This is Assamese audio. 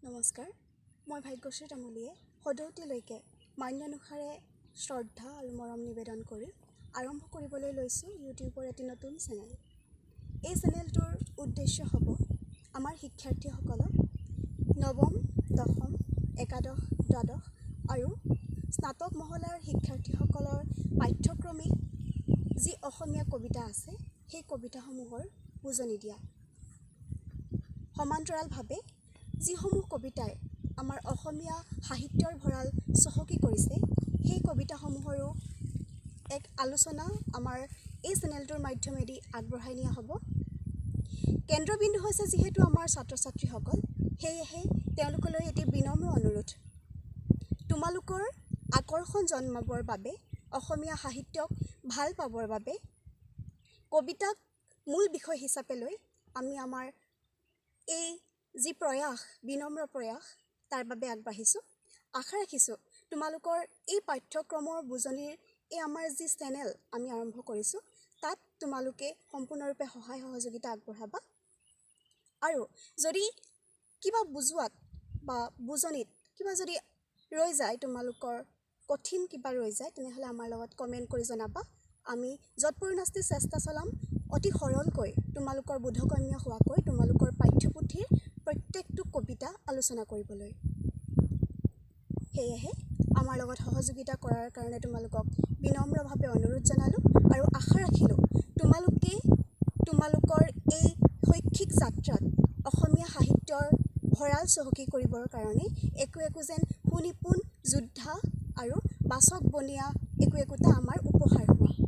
নমস্কাৰ, মই ভাগ্যশ্ৰী তামুলীয়ে সদৌটিলৈকে মান্যানুসাৰে শ্ৰদ্ধা আৰু মৰম নিবেদন কৰি আৰম্ভ কৰিবলৈ লৈছোঁ ইউটিউবৰ এটি নতুন চেনেল। এই চেনেলটোৰ উদ্দেশ্য হ'ব আমাৰ শিক্ষাৰ্থীসকলক নৱম, দশম, একাদশ, দ্বাদশ আৰু স্নাতক মহলাৰ শিক্ষাৰ্থীসকলৰ পাঠ্যক্ৰমিক যি অসমীয়া কবিতা আছে, সেই কবিতাসমূহৰ বুজনি দিয়া। সমান্তৰালভাৱে যিসমূহ কবিতাই আমাৰ অসমীয়া সাহিত্যৰ ভঁৰাল চহকী কৰিছে, সেই কবিতাসমূহৰো এক আলোচনা আমাৰ এই চেনেলটোৰ মাধ্যমেদি আগবঢ়াই নিয়া হ'ব। কেন্দ্ৰবিন্দু হৈছে যিহেতু আমাৰ ছাত্ৰ ছাত্ৰীসকল, সেয়েহে তেওঁলোকলৈ এটি বিনম্ৰ অনুৰোধ, তোমালোকৰ আকৰ্ষণ জন্মাবৰ বাবে, অসমীয়া সাহিত্যক ভাল পাবৰ বাবে কবিতাক মূল বিষয় হিচাপে লৈ আমি আমাৰ এই যি প্ৰয়াস, বিনম্ৰ প্ৰয়াস, তাৰ বাবে আগবাঢ়িছোঁ। আশা ৰাখিছোঁ তোমালোকৰ এই পাঠ্যক্ৰমৰ বুজনিৰ এই আমাৰ যি চেনেল আমি আৰম্ভ কৰিছোঁ, তাত তোমালোকে সম্পূৰ্ণৰূপে সহায় সহযোগিতা আগবঢ়াবা আৰু যদি কিবা বুজোৱাত বা বুজনিত কিবা যদি ৰৈ যায়, তোমালোকৰ কঠিন কিবা ৰৈ যায়, তেনেহ'লে আমাৰ লগত কমেণ্ট কৰি জনাবা। আমি যৎপৰোনাস্তি চেষ্টা চলাম অতি সৰলকৈ তোমালোকৰ বোধগম্য হোৱাকৈ তোমালোকৰ পাঠ্যপুথিৰ প্ৰত্যেকটো কবিতা আলোচনা কৰিবলৈ। সেয়েহে আমাৰ লগত সহযোগিতা কৰাৰ কাৰণে তোমালোকক বিনম্ৰভাৱে অনুৰোধ জনালোঁ আৰু আশা ৰাখিলোঁ তোমালোকে তোমালোকৰ এই শৈক্ষিক যাত্ৰাত অসমীয়া সাহিত্যৰ ভঁৰাল চহকী কৰিবৰ কাৰণে একো একো যেন সুনিপুণ যোদ্ধা আৰু বাচক বনীয়া একো একোটা আমাৰ উপহাৰ হোৱা।